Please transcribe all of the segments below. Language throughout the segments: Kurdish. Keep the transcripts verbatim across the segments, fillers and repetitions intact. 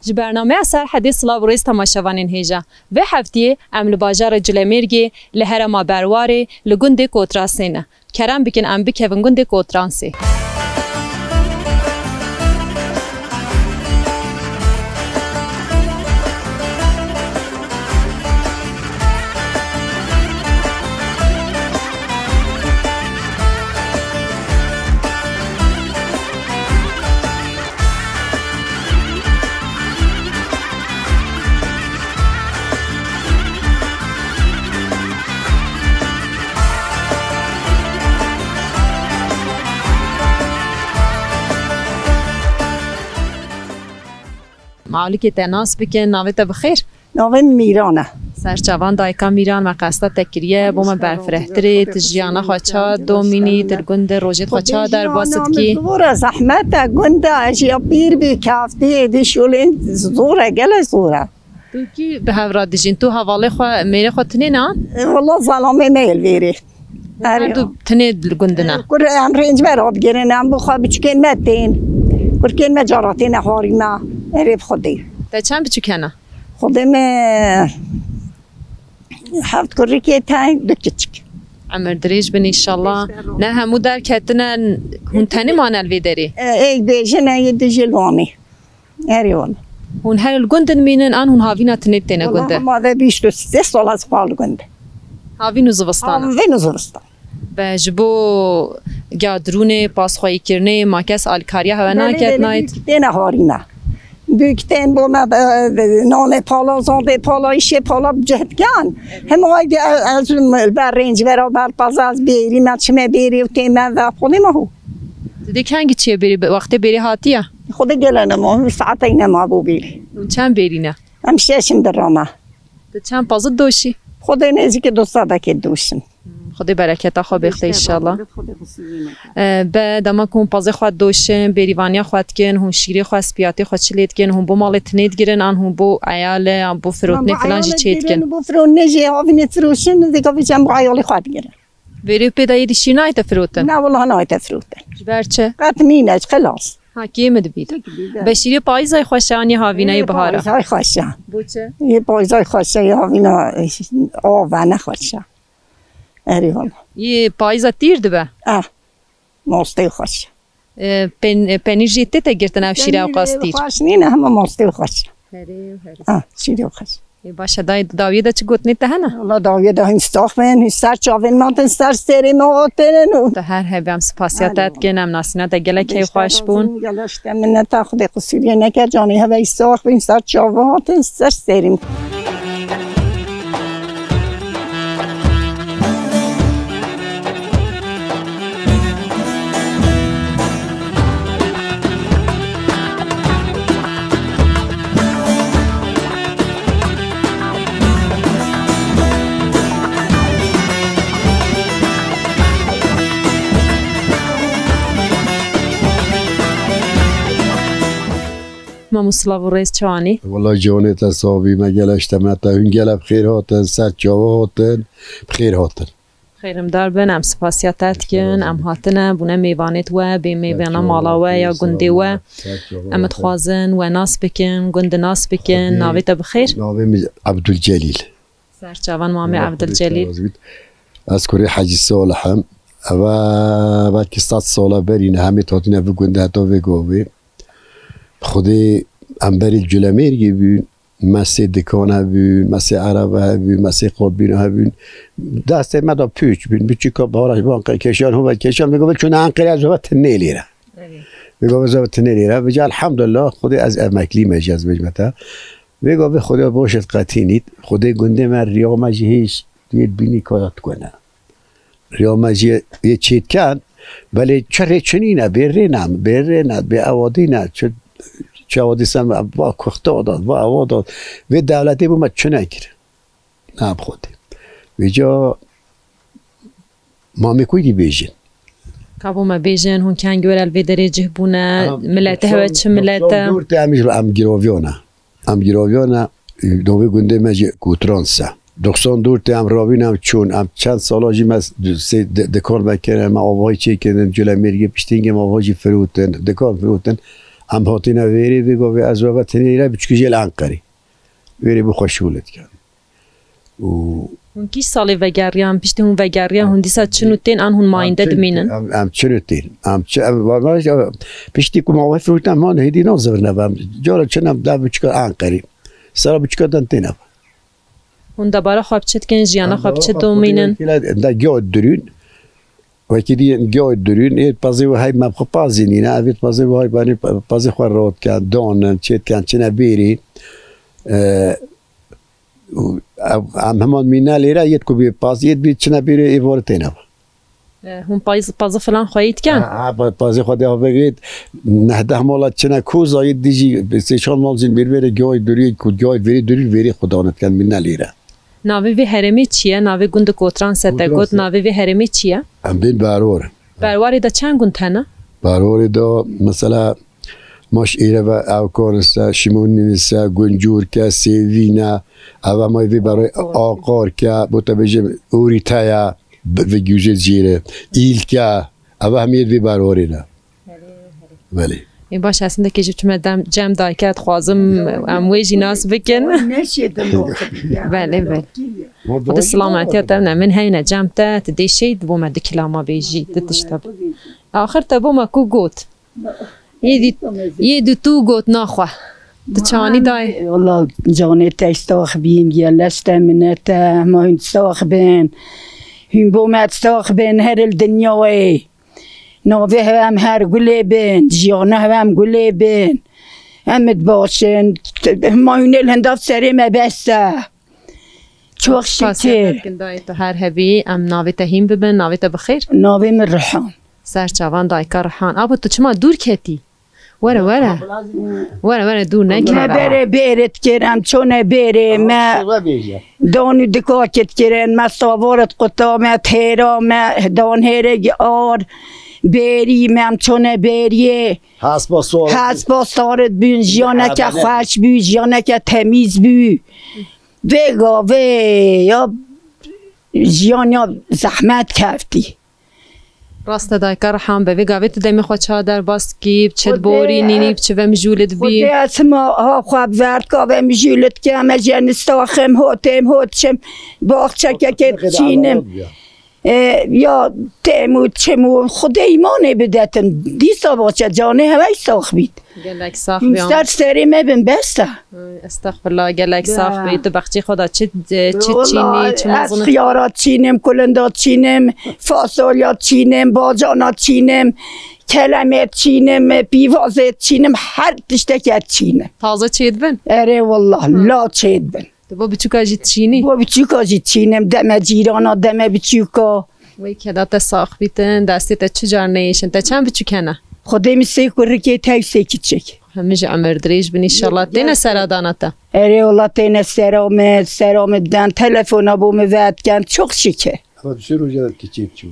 Ji bernameya Serhedê silav û rêz temaşevanên hêja. Vê heftiyê em li bajarê Culemêrgê, li herêma Berwarê, li gundê Kotransê ne. Kerem bikin em bikevin gundê Kotransê. Malikê te nas bikin, navê te bi xêr? Navê min Mîran e. Ser çavan dayika Mîran, me qesta te kiriye, bo me berfirehtirê, tu jiyana xwe ça domînî, tu li gund de rojê xwe ça derbas dikî? Zor e, zehmet e, gund e, ez ya pîr bî, keftî, di şolên zor e, gelek zor e. Tu kî bi hev re dijîn? Tu hevalê xwe, mêrê xwe tinê ne an? E, wela zelamê me yê li vêrê. Her du tinê li gund ne? Kur em rêncber digirin, em bi xwe biçûkên me tên. Kurkên me cara têne harî me. Erê bi Xwedê. Te çend biçûk hene? Xwedê me heft kurikê tey, du kiçik. Emir dirêj bin înşallah. Ne hemû derketine, hûn tenê mane li vê derê? E, ê bêjin, ê dijî li Wanê. Erê wala. Hûn her li gund dimînin an hûn havîna tinê têne gund de? Wala hema ve bîst û sê sal ez xwe li gund. Havîn û zivistan. Havîn û zivistan. Be ji bo gadrûnê, pasxweyîkirinê, ma kes alîkariya hewe naket nayt? Belê, belê, bûk têne harîna. Bûk tên bo me, e, nanê pala, zandê pala, îşê pala bi cih dikin. Hema aydî ez, ez li ber rêncbera ber pazaz bêrî me, çime bêrî û tê me ve xwedê me hû. Tu dê kengî çiye bêrî, wextê bêrî hatiye? Xwedê gele nema, saetey nema bû bêrî. Hûn çend bêrî ne? Em şeş in di rama. Tu çend pazit doşî? Xwedê nêzîkî du sedekê doşin. Xwedê bereketa xwe bêxte înşallah. E, be dema ku hûn pazê xwe doşin, bêrîvaniya xwe dikin, hûn şîrê xwe, spiyatê xwe çi lê dikin, hûn bo malê tinê digirin, an hûn bo eyale, an bo firotinê filan jî çê dikin? Bo firotinê jî havînê firoşin, nêzîka vê çend bo eyalê xwe digirin. Vêrê pê de yê dişî nayte firotin? Na, wela nayte firotin. Ji ber çi? Qet nîne, xilas. Ha, kê min dibît. Be şîrê payîzay xweş e an yê havîna yê bihara? Payîzay xweş e. Bo çi? Yê payîzay xweş e, yê havîna, e, av e, ne xweş e. Erê wala. Yê payîza tîr dibe? Ah, mastê xweş e. E, pen-, e, penîr jî tê te girtin ew şîre ew qas tîr? Xweş nîne, hema mastê xweş e. Herê, herê. Ah, şîrê xweş. Ê, baş e, dayê, dawiyê de çi gotinê te hene? Wala dawiyê de hîn sax bin, hîn ser çavên me hatin, ser serê me hatin û... Tu her hebî, em spasiya te dikin, em nasîna te gelek heyxweş bûn. Gelek ji te minneta, Xwedê qisûriyê neke, canê heve hîn sax bin, ser çava hatin, ser serê me. Mamoste, silav û rêz, çawanî? Wela ciwanê te sabî, me gelek ji te mete, hûn gelek bi xêr hatin, ser çava hatin, bi xêr hatin. Xêrimdar bin, em spasiya te dikin, em hatine, bûne mêvanê we, bê mêvana mala we ya gundê we. Em dixwazin we nas bikin, gund nas bikin, navê te bi xêr? Navê min Ebdulcelîl. Ser çavan mamê Ebdulcelîl. Ez kurê Hecî Salih im. Eve belkî sed sala berî ne, hemê hatine vê gundê heta vê gavê. Xwedê em berê Culemêrgê bûn. Me sê dikan hebûn, me sê erebe hebûn, me sê qotbîna hebûn. Destê me de pûç bûn. Biçûka bahara ji van keşan, hova keşan, vê gavê çûne Enqerê, ez hova tinê lêre. Vê gavê ez hova tinê lêre. Vêca elhamdulillah, Xwedê ez emeklî me jî, ez bêjme te. Vê gavê Xwedê baş et qetînît. Xwedê gundê me, riya me jî hêj yê bînî kaya dikune. Riya me jî yê çêtken, belê çi rê çi nîne, bê rê ne, bê rê ne, bê ewadî ne, çi, çi ewadî sem, va kuxta da, va ewa da. Vê dewletê bo me çi nekir. Ne bi Xwedê. Vêca mamê ku dî bêjin. Ka bo me bêjin, hûn kengî were li vê derê cih bûne, milete hewe çi milet e? Doksan dûr te em jî em giroviyan e. Em giroviyan e, dovê gundê me jî Kotrans e. Doksan dûr te em ravîn em çûn, em çend sala jî me sê di-, dikar me kirin, me avayî çêkirin, Culemêrgê piştîngê me ava jî firotin, dikar firotin. Em hatine vêrê vê gavê ez ve tenê re biçûkî jê li Enqerê. Vêrê bi xwe şûl dikin. Û Hûn kî salê vegeriyan, piştî hûn vegeriyan, hûn dîsa çin û tên an hûn mayînde dimînin? Em, em çin û tên. Em çi, em, va-, va-, piştî ku ma wê firotin, em han hêdî nazivin ev, em cara çin em da biçûka Enqerê. Sera biçûka dan tên ev. Hûn debara xwe bi çi dikin, jiyana xwe bi çi domînin? Da giya dirûn. Wekî dî giya dirûn, ê pazê we hey me bi xwe pazê nîne, ev ê pazê we hey banê pazê xwe rot dikin, donin, çê dikin, çine bêrê. E, û ev, em heman mîne lêre yêt ku bê paz, yêt bê çine bêrê ê vor têne. E, hûn payz-, pazı filan xweyî dikin? Ha, ha, pa-, pazê xwe de havegê neh deh mala çine koza yê dijî sê çar mal jin bir vere gay duri ku gay veri duri veri xudan etken min nelîre. Navê vê herêmê çi ye? Navê gund Kotran Setegot, Kotran Se- navê vê herêmê çi ye? Em bên Berwar. Berwarê de çend gund hene? Berwarê de mesela maş êre ve Ewkan ise, Şimonîn ise, Guncûr ke, Sêvîne, ev hema vê berê Aqar ke, bo te bêjim Orîte ye. Bi, bi gûjê jêre. Îlke. Eva hemiyê vê barwarê ne. Belê. Ê baş, ez hindekê jî çime dem, cem dayke dixwazim, em wê jî nas bikin. Neşêdim Belê, belê. Xwedê silametiya te ne. Min heyne cem te, tu dê şey bo me di kilama bêjî, di tişta. Axir te bo me ku got. Yê dî, yê dî tu got naxwe. Tu çanî dayê. Wala canê te sax bîn, gelek te minete, ma hûn sax bin. Hûn bo me sax bin, her il dinyayê. Navê hev em her gulê bin, jiyana hev em gulê bin. Em id baş in, ma hûn ê li hindav serê me bes e. Çok şükür. Xasiyetek dayê tu her hebî, em navê te hîn bibin, navê te bi xêr? Navê min Rihan. Ser çavan dayika Rihan. Abo tu çima dûr ketî? Were, were. Were, were, dûr neke. Me berê bêrê dikir, em çone bêrê, me don û dikakê dikirin, me savaret quta, me têra, me don hêrek ar, bêrî, me em çone bêriyê. Hespa sor. Hespa saret bûn, jiyaneke xweş bû, jiyaneke temîz bû. Vê gavê ya jiyan ya zehmet keftî. Rast e dayika Rihan, be vê gavê tu demê xwe çawa derbas dikî, bi çi diborînî, bi çi ve mijûl dibî? Xwedê ez hima ha xwe bi verdka ve mijûl dikim, ez jê nistaxim, hotêm, hot çim, baxçekekê diçînim. E, ya têm û çim û Xwedê îmanê bidetin. Dîsa baxçe canê hewey sax bît. Gelek sax bî. Ser serê me bin bes e. Estexfirullah, gelek sax bî. Tu baxçê xwe de çi, çi çînî, çi mezin? Xiyara çînim, kulinda çînim, fasolya çînim, bacana çînim, kelemê çînim, pîvazê çînim, her tiştekê çînim. Taze çêdibin? Erê wallah, la çêdibin. Tu bo biçûka jî çînî? Bo biçûka jî çînim, deme cîrana, deme biçûka. Wey keda te sax bîtin, destê te çi car neyêşin. Te çend biçûk hene? Xwedê min sê kurikê te û sê kiçik. Hemî jî emir dirêj bin înşallah. Têne sera dana te? Erê wala têne sera me, sera me den, telefona bo me vedken. Çok şükür. Ama du sê roja kiçik çû.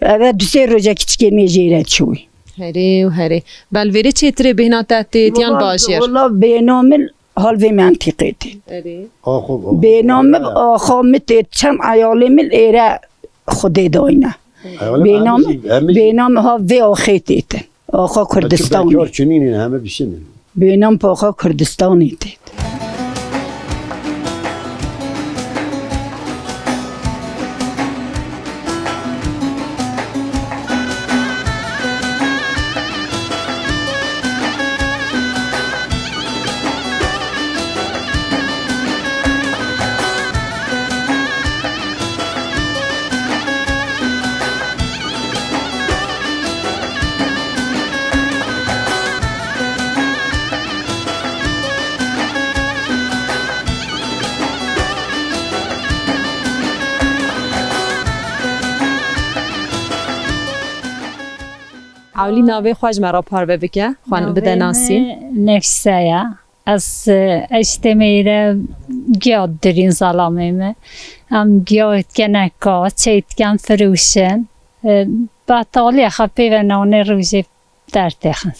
Evet, du sê roja kiçikê me jêre çû. Herê û herê. Belvêrê çêtirê bêhna te têt yan bajêr? Wala bêhna min hal vê mentîqê tê. Erê. Bêhna min axa min tê, çend eyalê min êre Xwedê dayne. Bêhna min, bêhna min ha vê axê tê te. Axa Kurdistanê. Çinînin heme bişinin. Bêhna min paxa Kurdistanê tê. Ewlî navê xwe ji me re parve bike, xwe bide nasî. Nefîse ye. Ez, e, eştê mêre giya dirîn zalamê me. Em giya dikin eka, çê dikin firûşin. E, betalî ye, xwe pê ve nanê rojê dertêxin.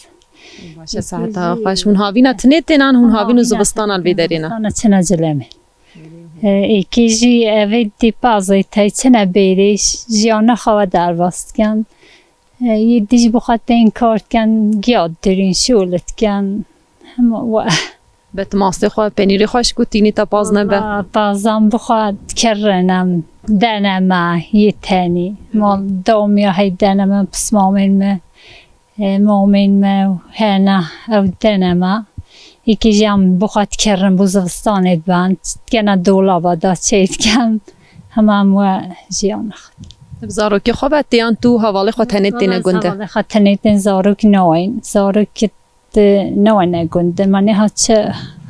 Baş e, seheta xweş. Hûn havîna tinê tênan, hûn havîn û zivistana li vê derê ne? Zivistana çine cilê me. E, êkê jî evê dî pazê tey çine bêrê, jiyana xwe derbas dikin. E, yê dî jî bi xwe tên kar dikin, giya didirîn, şûl dikin. Hema we. Be tu mastê xwe, penîrê xwe ji ku tînî te paz nebe? Walla, pazan bi xwe dikirin em, dene me yê tenî. Mal domiya hey dene me, pismamên me, e, mamên me û hene ew dene me. Yekî jî em bi xwe dikirin, bo zivistanê dibin, dikene dolaba da çê dikin. Hema em we jiyana xwe. Bi zarokê xwe ve tê yan tu hevalê xwe tenê têne gund de? Hevalê xwe tenê tên, zarok nayên. Zarok Di newene gund, ma niha çi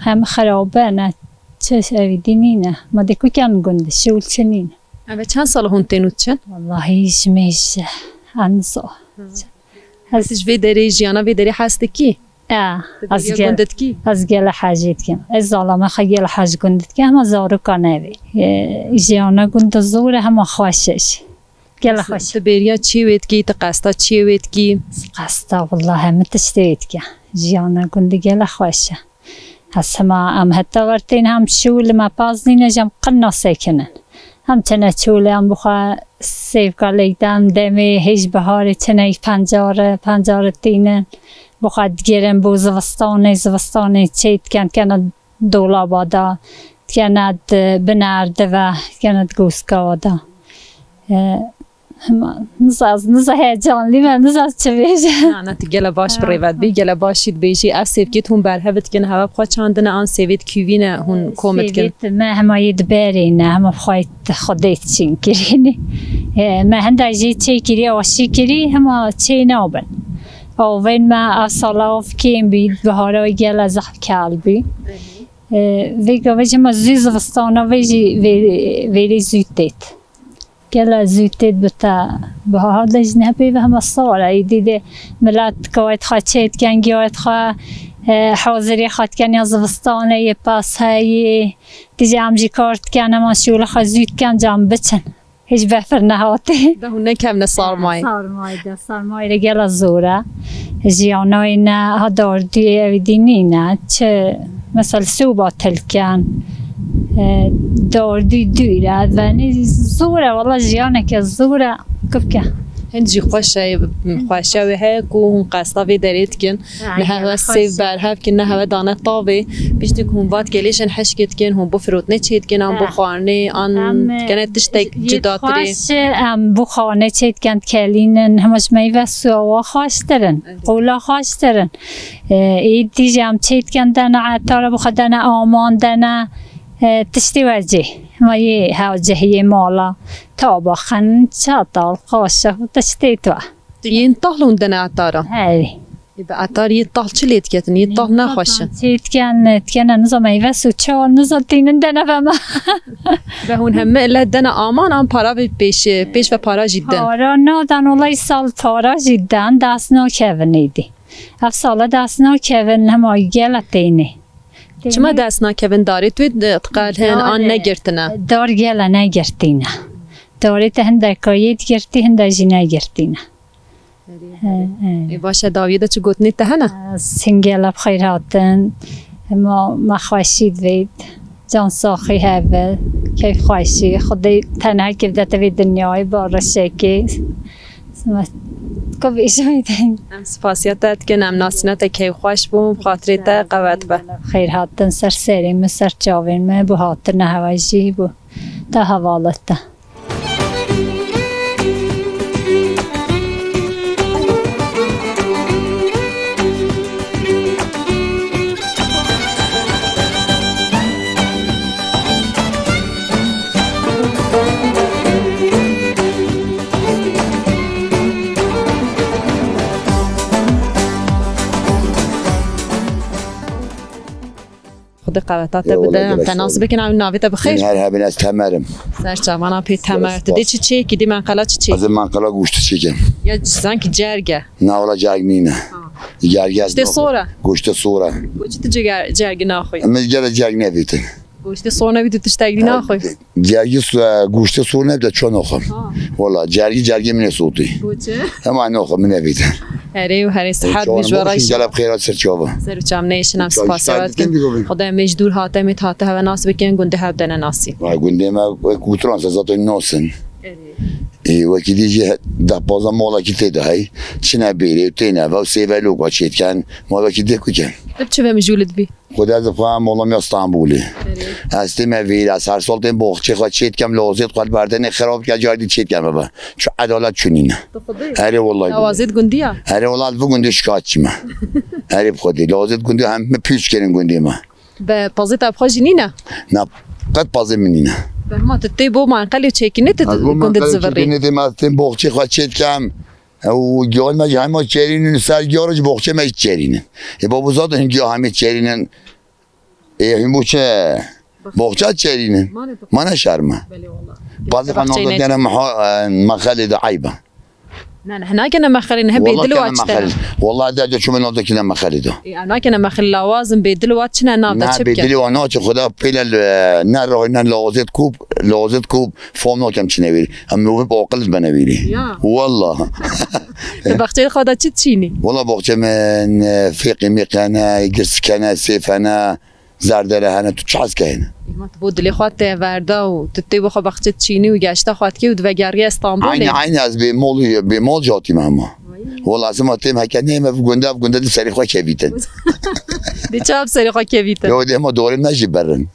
hem xerabe ne, çi evîdî nîne. Ma dê ku kem gund, şûl çi nîne. Eve çend sal hûn tên û diçin? Wallahî ji mêj anzo. Hı. Ez tu ji vê derê, jiyana vê derê hez dikî? E, Tu ez bêriya gel, gund dikî? Ez gele hejê dikim. Ez zalama xwe gele hej gund dikim, hema zaroka nevê. E, jiyana gund zor e, hema xweş e jî. Gela xweş. Tu bêriya çiyê wê dikî, tu qesta çiyê wê dikî? Qesta willa hemî tiştê wê dike. Jiyana gundî gela xweş e. Hes hema em heta wertên hem şûl me paz nîne, jem qirna sekinin. Hem çene çûlê em bi xwe sêvka leydan demê hêj biharê çene pencar, pencar tînin. Bi xwe digirin bo zivistanê, zivistanê çê dikin, kene dolaba da, dikene di bin erdê ve, dikene di goskawa da. E, hema, niza, niza heyecanlî me, niza çi bêje. Na, na, tu gele baş bi rêve dibî, gele baş jî dibêjî. Ev sêvkêt hûn berhev dikin, heve bi xwe çandine an sêvêt kîvî ne hûn kom dikin? Sêvêt me hema yê diberê ne, hema bi xwe Xwedê çîn kirî. E, me henda jê çê kirî, aşî kirî, hema çê nabin. Avên me ev sala av kêm bî, bihara gele zehf kel bî. E, vê gavê jî hema zû zivistana vê jî vê-, vêrê zû têt. Gele zû têt bi te bihar de jî ne pê ve hema sar e. Îdî dê milet kawet xwe çê diken, giyayet xwe, e, hazirê xwe diken ya zivistanê yê pas heyî. Tîje em jî kar diken, hema şûla xwe zû diken, cam biçin. Hêj befir nehatî. De hûn nekevne sarmayê. Sarmayê de, sarmayê de gela zor e. Jiyanayê ne ha dardûyê ew dî nîne. Çi, mesela soba tilken, e, dardû dûr e. Venî zor e, wala jiyaneke zor e. Kifke. Hin jî xweş e, xweşiya wê heye ku hûn qesta vê derê dikin. Ne hewe sêv berhev kin, ne hewe dane tavê. Piştî ku hûn vat gelêşên hişkê dikin, hûn bo firotnê çê dikin, an bo xwarinê, an dikene tiştek cudatirê. Xweş, em bo xwarinê çê dikin, dikelînin, hema ji meyve suwa xweştir in, qola xweştir in. E, êdî jî em çê dikin, dene etara, bo xwe dene aman, dene, e, tiştê wecê. Hema yê hewcehiyê mala, tabaxin, çatal, qaşiq, tiştê tu. Tu yên tahl hûn dene etara? Hey. Ê, bi etar yê tahl çi lê diketin? Yê tahl ne xweş in? Çê diken, dikene niza meyve su, çawa niza tînin dene ve me. Ve hûn hemî le dene aman an para ve pêş, pêş ve para jî din? Para nadan, olay sal para jî dan, dest nakevin êdî. Ev sala dest nakevin, hema gela tênê. Çima dest nakevin darê tu diqelhin an negirtine? Dar gela negirtîne. Darê te hindeka yê digirtî, hinda jî negirtîne. He, he. Ê, baş e, dawiyê de çi gotinê te hene? Ez hingela bi xeyr hatin. Hema me xweşî divêt. Can saxî heve. Keyfxweşî. Xwedê tenha kevde te vê dinyayê, barişekê. Sima, ku bêjim êdî. Em spasiya te dikin, em nasîna te keyfxweş bûn, bi xatirê te qewet be. Xeyr hatin ser serê min, ser çavên min, bo hatina hewa jî, bo te hevalê te. Xwedê qeweta te bide. Eyvallah, em te nas bikin, ew navê te bi xêr? Her hebin, ez Temer im. Ser çavana pê Temer. Tu dê çi çêkî, dê menqela çi çêkî? Ez ê menqela goştê çêkim. Ya sankî cerg e. Na, wala cerg nîne. Ha. Cerg ez naxwim. Goştê sor e? Goştê sor e. Goştê tu ciger-, cergî naxwî? Em ê gere cerg nevîtin. Goştê sor nebî tu tiştek dî naxwî? Cergî su-, e, goştê sor nebî de ço naxwim. Ha. Wala cergî, cergê min ê sotî. Goçe? Hema naxwim, min nevîtin. Herê û herê sihet bî ji we re. Gelek xêra ser çava. Ser û çav neyşin, em spasiya we dikin. Xwedê em ê ji dûr hate, em ê hate hewe nas bikin, gundê hev dene nasî. Vay, gundê me, e, Kûtran, se zaten nasin. Erê. Ê, wekî dî jî he-, deh pazdeh molekî tê de hey. Çine bêrê û têne ve û sêveloka çêdiken. Ma wekî dê ku ken. Tu çi ve mijûl dibî? Xwedê ez dixwam mola me Stenbolê. Erê. Ez tê me vêrê, ez her sal tên boxçê xwe çêdikem, lozê xwe li berdene xirab ke, carî dî çêdikem bebe. Çu edalet çu nîne. Tu xwedê? Erê wellahî. Lawazê di gundiya? Erê wellahî, li vî gundê şikayetçî me. Erê bi xwedê. Lawazê di gundê hem me pîç kirin gundê me. Be pazê te bi xwe jî nîne? Na, qet pazê min nîne. Be hema tu tê bo manqelê çêkinê, tu Ez bo gundê manqelê zivirî. Çêkinê tê me, ez tên boxçê xwe çêdikem. Ew giyan me jî hema çêrînin, ser giyan jî boxçê me jî çêrînin. Ê babo zaten hin giyan hemê çêrînin. Ê hin bo çi? Boxça çêrînin. Mane şerme. Belê wala. Bazı Baxçeyê kanalda ne- dene meha-, e, mexelê de eybe. Ne, ne, hina gene mexelê ne, he bêdil wa çi te. Wala de de çume nalda kine mexelê de. E, hina gene mexelê lawazin bêdil wa çi ne nav de çi bike? Ne, bêdil wa naçi, xuda pêle, e, ne roy, ne lawazet kub, lawazet kub, fom nakem çi nevîr. Em nûvê bi aqil benevîrî. Ya. Wala. Te baxçeyê xwe de çi çînî? Wala baxçe min, e, fêqî mîqene, girskene, sêfene, zerdere hene, tu çi hez keyne? Ema tu bo dilê xwe te verda û tu tê bo xwe baxçe çînî û geşta xwe dikê û divegeriye Stenbolê. Aynı, aynı ez bê mol, bê mol jatî me hema. Wala ez hema têm heke neyme, ev gunde, ev gunde di serê xwe kevîtin. Di çav serê xwe kevîtin. Yo, de hema dorê me jî berin.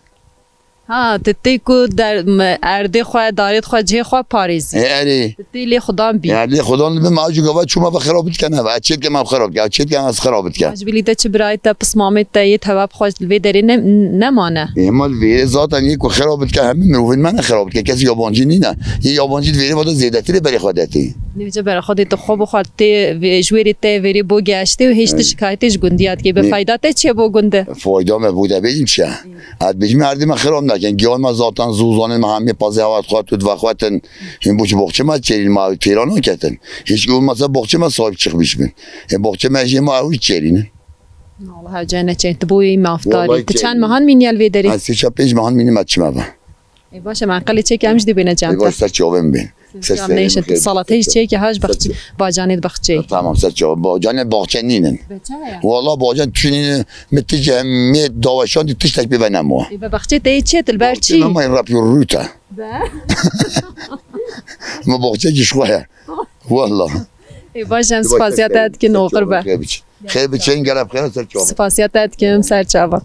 Ha, tu tê ku der-, me-, erdê xwe, darê xwe, cihê xwe parêzî. E, erê. Tu tê lê xudan bî. E, lê xudan bim, a jû gava çûma ve xirab dikene ve. Çêt ke me xirab ke, çêt ke ez xirab dike. Ji bilî te çi birayê te, pismamê te yê tevab xwe li vê derê ne-, nemane. E, hema li vêrê zaten yê ku xirab dike, hemî mirovên me ne xirab dike. Kes yabancî nîne. Yê yabancî li vêrê vada zêdetirê berê xwe detê. Nêvce berê xwe dê tu xwe bi xwe tê vê-, ji wêrê te vêrê bo geştê û hêj tu şikayetê ji gundiya dikê. Bi fayda te çi ye bo gunde? Fayda me bo te bêjim çi ye? Ez bêjim erdê me xirab nekin. Giyan me zaten zû zanin me hemê pazê hewa xwe tu dive xwe tin. Hîn bo çi boxçe me çêrîn me têra naketin. Hiç olmasa boxçe me sahip çıkmış bin. E boxçe me jê ma ew çêrînin. Allah hewce neçe. Tu boyê mafdarî. Wallahî tu çend çêrîn. Mehan mîniye li vê derê? Ez sê çar pênc mehan mînim ez çime ve. E baş e, me qelê çêke em jî dê bêne cem te. E baş ser çavên bin. Ser çavên neyşe, salatê jî çêke ha ji baxçê, bacanê di baxçeyê. Tamam, ser çav. Bacanê baxçe nînin. Be çawa ya? Wala bacan çi nînin, mi tije mi daweşan di tiştek pê ve nemo. E be baxçê te yê çi ye, tu li ber çi? Baxçê me rap rûte. Be. Mi baxçe jî ji xwe ye. Wala. Ê baş em spasiya te dikin, oxir be. Xêr biçin, gelek xêr ser çavan. Spasiya te dikim, ser çavan.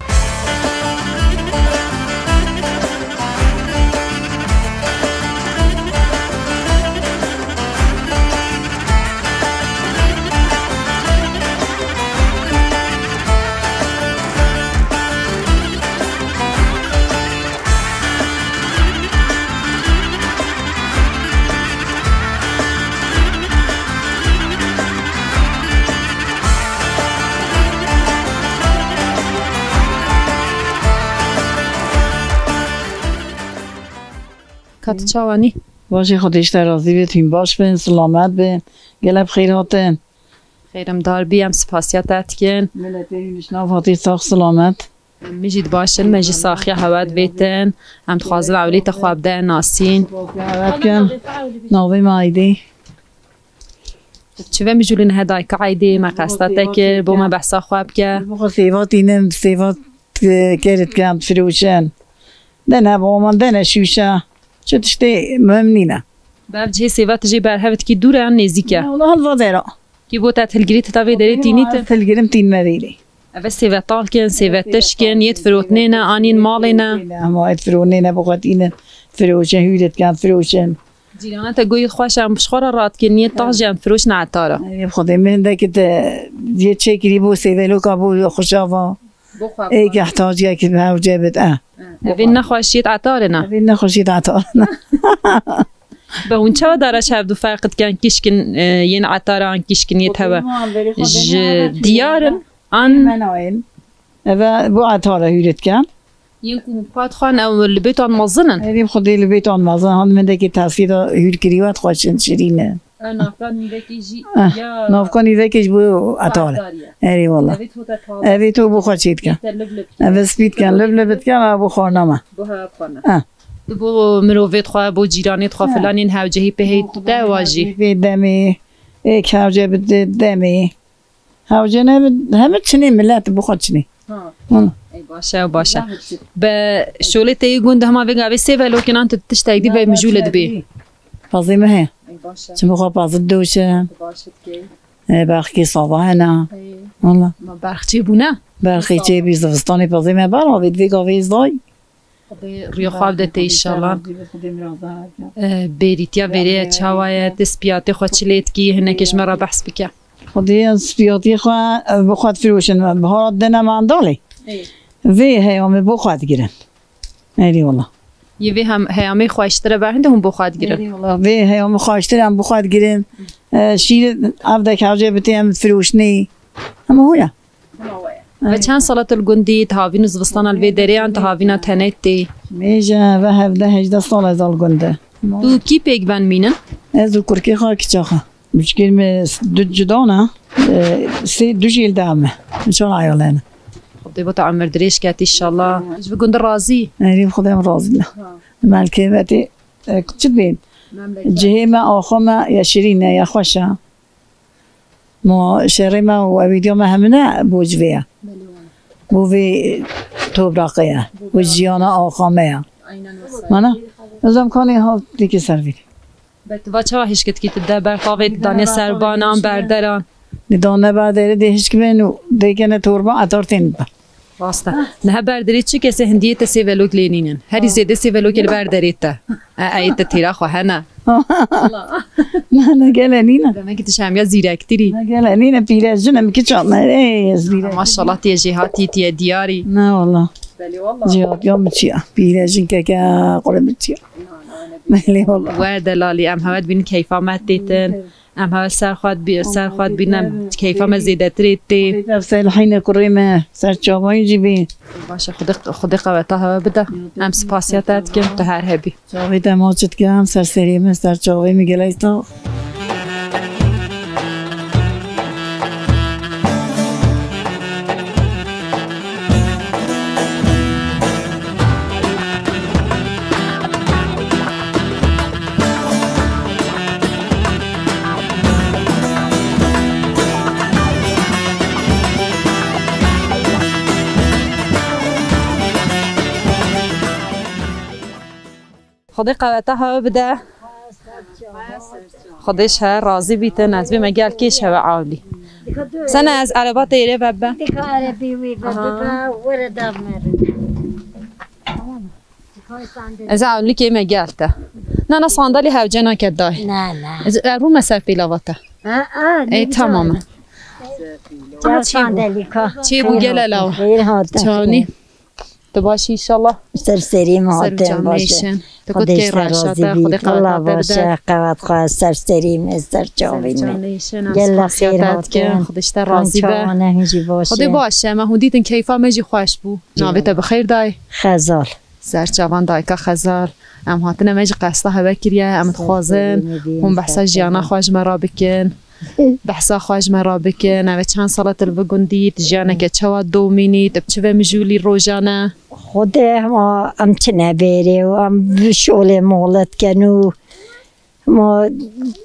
Ka tu çawa nî? Başê Xwedê ji te razî be, hûn baş bin, silamet bin. Gelek bi xêr hatin. Xêrim dar bî, em spasiya te dikin. Miletê hûn ji nav hatî sax silamet. Em jî baş in, me jî saxiya hewa divêtin. Em dixwazin ewlî te xwe bide nasîn. Hewa dikin. Navê me Aydê. Çi ve mijûlî nihe dayika Aydê, me qesta te kir, bo me behsa xwe bike. Bo xwe sêva tînin, sêva, e, kerê dikin, difiroşin. Dene bo me, dene şûşe. Çi tiştê muhim nîne. Bev cihê sêva tu jê berhev dikî dûr e yan nêzîk e? Wala hal va dera. Kî bo te hilgirî tu ta vê derê tînî tu? Hilgirim tîn me vêrê. Ev e sêvetal kin, sêvetiş kin, yê firotnê ne, an yên malê ne? Ama yê firotnê ne, bo xwe tînin. Firoşin, hûr dikin, firoşin. Cîrana te goyî xweş em bi xwe re radikin, yê tax jî em firoşin etara. Ê Xwedê min de ki te yê çêkirî bo sêveloka bo xweşava. Bo xwe. Ê ki ihtiyaciya ki hewce bit, e. Evên nexweşiyê etarê ne? Evên nexweşiyê etarê ne. Be hûn çawa dara ji hevdu ferq dikin, kişkin, e, yên etaran, kişkin yê teve? Ji diyar in, an? Menayên. Eve bu etara hûr dikin. Yên ku xwe dixwin ew li bêtan mezin in? Evî xwedê li bêtan mezin, han min dekî tesî de hûr kirî we dixweşin şirîn in. E, navka nîvekê jî ya navka nîvekê ji bo etar. Erê wala. Evê to te taze. Evê to bo xwe çê dikin. Te liv liv dikin. Eve spî dikin, liv liv dikin, eve bo xwarina me. Bo hewa xwarina. E. Tu bo mirovê xwe, bo cîranê xwe filanên hewcehî pê hey te wa jî. Pê demê, ê ki hewce bi de-, demê. Hewce ne bi, heme çinê millet bi xwe çinê. Ha. Hı. Ey baş e, baş e. Be şolê te yê gund hema vê gavê sê velokinan tu tiştek dî ve mijûl dibê. Fazê me heye. Çimê xwe pezit doşim. E, berxkê sava hene. Wala. Ma berx çêbûne? Berxê çêbî zivistanê pezê me ber avê divê gavê zay. Xwedê rûya xwe bide te înşallah. E, bêrîtiya vêrê ye, çawa ye? Ti spiyatê xwe çi lê dikî? Hinekê ji me re behs bike. Xwedê ez spiyatê xwe, e, bi xwe difiroşin. Bihara dine mandalê. Vê heyamê bo xwe digirin. Erê wala. Yê vê hem-, heyamê xweştir e, ber hinde hûn bo xwe digirin. Erê wala. Vê heyamê xweştir em bo xwe digirin. E, şîr ev dek hewce bitê em firoşnê. Hema hûn e. Ve çend sala tu li gundî, tu havîn û zivistana li vê derê yan tu havîna tenê tê? Mêje ve hevdeh hejdeh sal ez al gunde. Tu kî pêk ben mînin? Ez û kurkê xwe, kiça xwe. Biçkên me s-, du cuda ne. E, sê du jî li dam me. Çar eyalê ne. Xwedê bo te emir dirêj ket înşallah. Ji vî gundî razî? Erê Xwedê em razî ne. Melkê me tê, e, çi dibên? Cihê me axa me ya şirîn e, ya xweş e. Ma şerê me û ewîdiya me hemine bo ji vê ye. Bo vê tobraqê ye. Bo jiyana axa me ye. Mana? Ez em kanê ha dikî ser vî. Be tu va çawa hişkit kî tu de ber tavê tu danê ser banan, berderan? Dê dane berderê dê hişk bên û dê gene torba etar tên be. Rast e. Niha berderê çi kesê hindiyê te sêvelok lê nînin. Herî zêde sêvelokê li berderê te. E, e, te têra xwe hene. Na, na, gele nîne. Demek ki tu şemiya zîrektirî. Na, gele nîne, pîrejin em kiça me. Ey, ez pîre. Maşallah tiye jêhatî, tiye diyarî. Na, wala. Belê wala. Jêhatiya min çiya. Pîrejin keke qure min çiya. Belê wala. We delalî em hewe dibînin keyfa me têtin. Em hewe ser xwe dibî-, ser xwe dibînin em keyfa me zêdetirê tê. Ev selhîne kurê me ser çavayî jî bî. Baş e, Xwedê, Xwedê qeweta hewe bide. Em spasiya te dikin, tu her hebî. Çavê te maç dikim, ser serê min, ser çavê min gelek sax. Xwedê qeweta hewe bide. Xwedê ji hewe razî bîtin. Ez bê me gel kêş hewe ewlî. Sene ez ereba te êrê ve bibe. Dika erebî wî ve bibe, were dav merin. Ez ewlî kê me gel te. Na, na, sandalî hewce nake dayê. Na, na. Ez, e, rûme ser pêlava te. Ha, ha. Ey, tamam e. Gel sandalî ka. Çêbû gel elawa. Xêr hatin. Çawanî? Tu baş î înşallah? Ser serî me hatin, baş e. Tu kut kê reşa te, Xwedê qeweta te bide. Baş e, qewet xwe ser serî me, ser çavî me. Gel xêr hatin. Xwedê ji te razî be. Xwedê baş e, me hûn dîtin keyfa me jî xweş bû. Navê te bi xêr dayê. Xezal. Ser çavan dayika Xezal. Em hatine me jî qesta hewe kiriye, em dixwazin hûn behsa jiyana xwe ji me re bikin. Behsa xwe ji me re bikin. Ev çend sala tu li vî gundî, tu jiyaneke çawa domînî, tu bi çi ve mijûlî rojane? Xwedê hema em çine bêrê û em bi şolê mol dikin û ma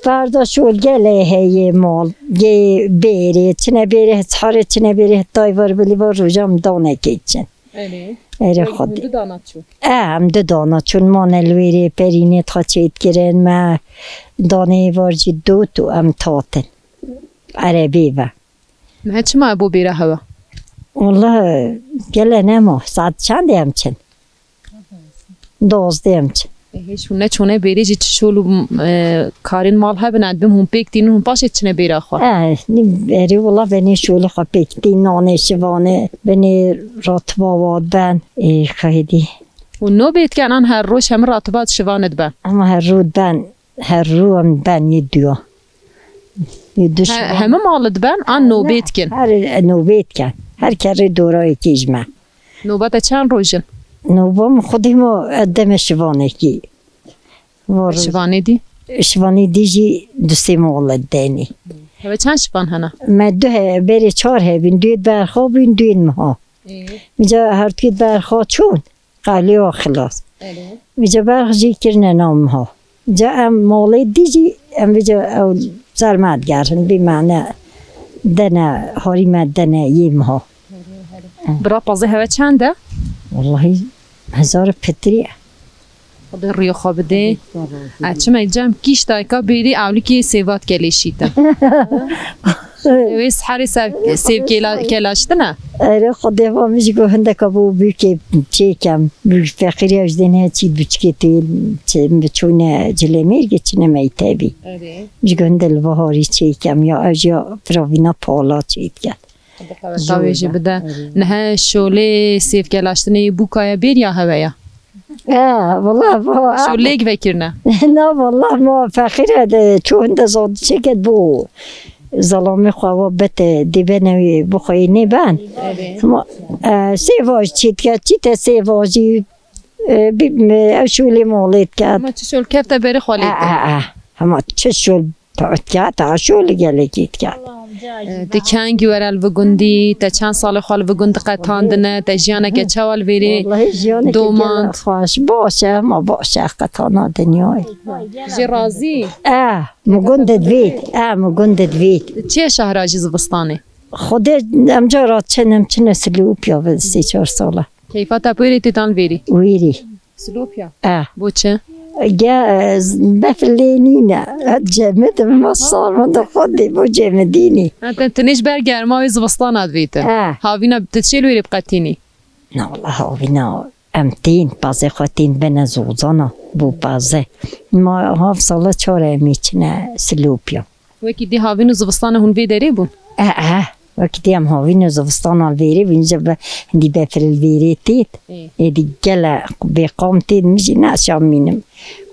berda şol gelê heye mol, yê bêrê, çine bêrê, çarê çine bêrê, tay var bilî var roja em danekê çin. Erê. Erê Xwedê. Hûn du dana çûn? E, em du dana çûn, mane li wêrê perînê tha çêdikirin, me danê var jî dot û em tatin. Erebê ve. Niha çima bo bêra hewa? Wala gele nema, saet çendê em çin? Dozdê em çin. E, hêj hûn neçûne bêrê jî çi şol û, e, karên mal hebin, ez dibim hûn pêk tînin, hûn paşê çine bêra xwe? E, nî berê wala benê şolê xwe pêk tîn, nanê şivanê, benê ratiba wa ben, e, xeydî. Hûn nobê dikin an her roj hemî ratiba şivanê dibe? Ama her roj ben, her roj em ben yê duya. Yê du şivan. He-, hemî mal diben an nobê dikin? Her, e, nobê dikin. Her kerrê dorayekî ji me. Noba te çend roj in? Noba min xwedî ma, e, deme şivanekî. Şivanê dî? Şivanê dî jî du sê mol denê. Heve çend şivan hene? Me du he-, berê çar hebîn, duyê berxa bûn, duyên miha. Ê. Mica her duyê berxa çûn, qaliya xilas. Erê. Mica berx jî kirine nav miha. Ca em malê dî jî em vêca ew ser me digerin, bî me ne dene, harî me dene yê miha. Bira pazê heve çend e? Wallahî hezar pitirî ye. Xwedê rûyê xwe bidê. Xwedê ser razî bê. Çima cem kîş dayika bêrî ewlikê sêvat kelêşîtin. Wê herê sev-, sêv kela-, kelaştine? Erê, Xwedê va min ji go hindeka bo bûkê çêkem. Bûk feqîrî ew ji dê ne çî biçikê tê çi-, biçûne cilemêrgê çine meytebî. Erê. Ji go hinde li baharî çêkem ya ew jî ya firavîna pala çêdiket. Xwedê qeweta wê jî bide. Erê. Nihe şolê sêv kelaştinê yê bûka ye bêr ya hewe ya? Ya, wala, wala. Şolêk vekirine. Na, wala, ma feqîr e de, çû hinde zad çêket bo. Zelamê xwe wa bete, dê bene wê bixweyê nê ben. Erê. Ma, e, sêvaj çî diket, çî te sêvajî, e, bi, me, ew şolê malê diket. Ama çi şol kefte berê xwe lê E, diket. E, e. Hema çi şol diket, ha şol gelekî diket. E, tu kengî were li vi gundî, te çend salê xwe li vi gund qetandine, te jiyaneke çawa li vêrê domand? Wallahî jiyaneke gelek xweş, baş e, ma baş e, qetana dinyayê. Jê razî? E, min gund divêt, e, min gund divêt. Çi ye şehra jî zivistanê? Xwedê em cara çin em çine Silopya bi sê çar sala. Keyfa te pêrê tê tan vêrî? Wêrî. Silopya? E. Bo çi? Ge, e, z-, bef lê nîne. Et cemid, ma sar min de xwedê bo cemidînî. Ha, te, tenê ji ber germa wê zivistana divêtin. E. Havîna tu çê li wêrê biqetînî? Na, wala havîna em tên, pazê xwe tên bene zozana, bo pazê. Ma hav sala çar em ê çine Silopya. Wekî dî havîn û zivistana hûn vê derê bûn? E, e. Wekî dî em havîn û zivistana vêrê bûn, ji be-, hindî befir li vêrê têt. Ê. Ê dî gele bêqam têt, min jî neşamînim.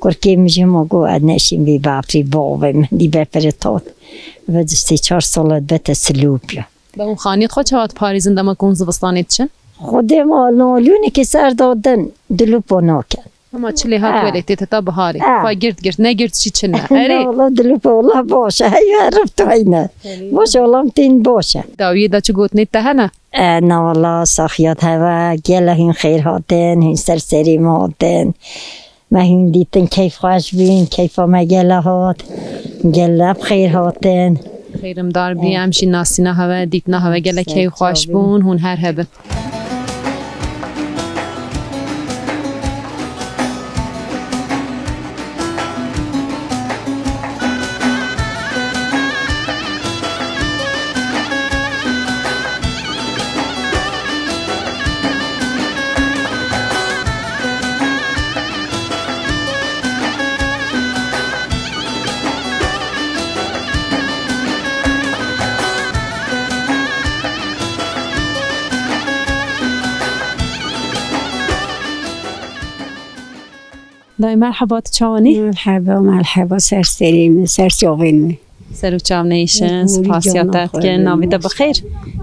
Kurkê min jî hema got, ez neşîm vê bafrî bavê min, hindî befir tat. Ve sê çar sala bete Silopya. Be hûn xaniyê xwe çawa diparêzin dema ku hûn zivistanê diçin? Xwedê ma nalûnekê ser dadin, dilûpa nakin. Hema çilê hat Ha. welê tê heta biharê. Ha. Xwe girt girt, negirt jî çi ne. Erê. Na, wala dilûpa, wala baş e. Hey, ya rift hayne. Erê. Baş e, wala em tên baş e. Dawiyê de çi gotinê te hene? E, na, wala saxiyat heve, gele hûn xêr hatin, hûn ser serê me hatin. Me hûn dîtin, keyf xweş bûn, keyfa me gele hat. Gele bi xêr hatin. Xêrimdar bî, E. em jî nasîna heve, dîtina heve gele Ser keyf xweş çavê. bûn, hûn her hebin. Dayê merheba, tu çawan î? Merheba, merheba, ser serê min, ser çavên min. Ser û çav neyşin, Hûrî spasiya cana te xwe dikin. Navê te bi xêr?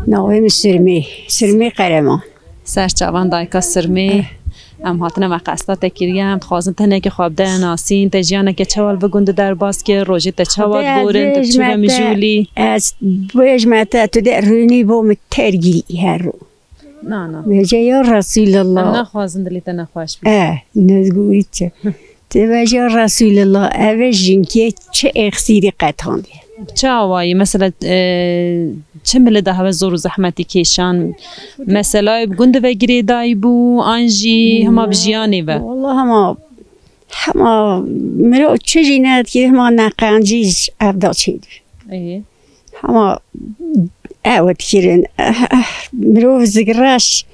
Navê min Sirmê, Sirmê Qereman. Ser çavan dayika Sirmê. Eh. Em hatine me qesta te kiriye, em dixwazin tenekê xwe bide nasîn, te jiyaneke çawa li vi gundî derbas kir, rojê te çawa Xwedê ez diborin, te çi bêjme te, mijûlî? Ez bêjme te, tu dê rûnî bo min tergî her ro. Na, na. Vêce ya Resûlullah. Em naxwazin dilê te nexweş bî. Eh, nezgûrî çi. Tê vêce ya Resûlullah, ev jinkê çi exîrî qetandiye. Çi awayî, mesela, e, çi milê de heve zor û zehmetî kêşan, meselayê bi gund ve girêdayî bû, an jî hima bi jiyanê ve? Wala hema, hema mirov çi jî nedikir, hima neqencî ji ev da çêdibî. Ê. Hema ew dikirin, eh, eh, mirov zigreş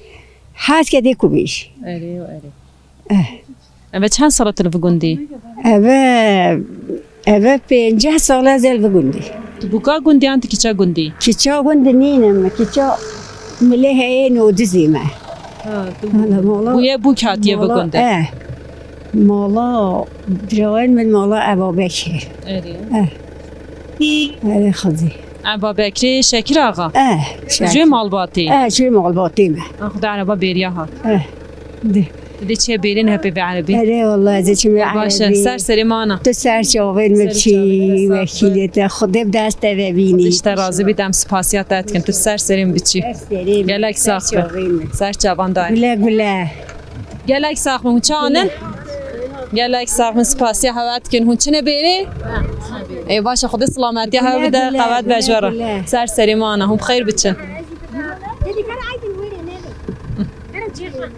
hez ke dê ku bêjî. Erê, erê. Eh. Eve çend sala tu li vi gundî? Eve, eve pênceh sala ez li vi gundî. Tu bûka gundî yan tu kiça gundî? Kiça gundî nînim, kiça milê heye nodizî me. Ha, tu Hala mala, bûye bûk hatiye mala, bigundê. Eh. Mala, dirawên min mala Eva Bekir. Erê. Eh. Erê xizî. Eva Bekirê Şekir Axa? Eh, Şekir. Jê malbatî? Eh, jê malbatî me. Ah, Xuda ereba bêriya hat. Eh, di. Dê çiye bêrê ne pê vê erebî? Erê, wala, ez çim vê Baş e, erebî. Ser serê mana. Tu ser çavên min Ser çavên min, sağ ol. Wekîlê te. Xwedê bi dest te ve bînî. Xwedê ji te razî bît, em spasiya te dikin. Tu ser serê min biçî. Ser serê min, Gelek ser sax be. Çavên min. Ser çavan dayê. Gule gule. Gelek sax bin. Çanin? Gelek sax bin. Spasiya hewe dikin. Hûn çine bêrê? Ê, baş e, Xwedê silametîya hewe bide, Gule gule, qewet be ji we re. Gule gule. Ser serê mana. Hûn bi xêr biçin.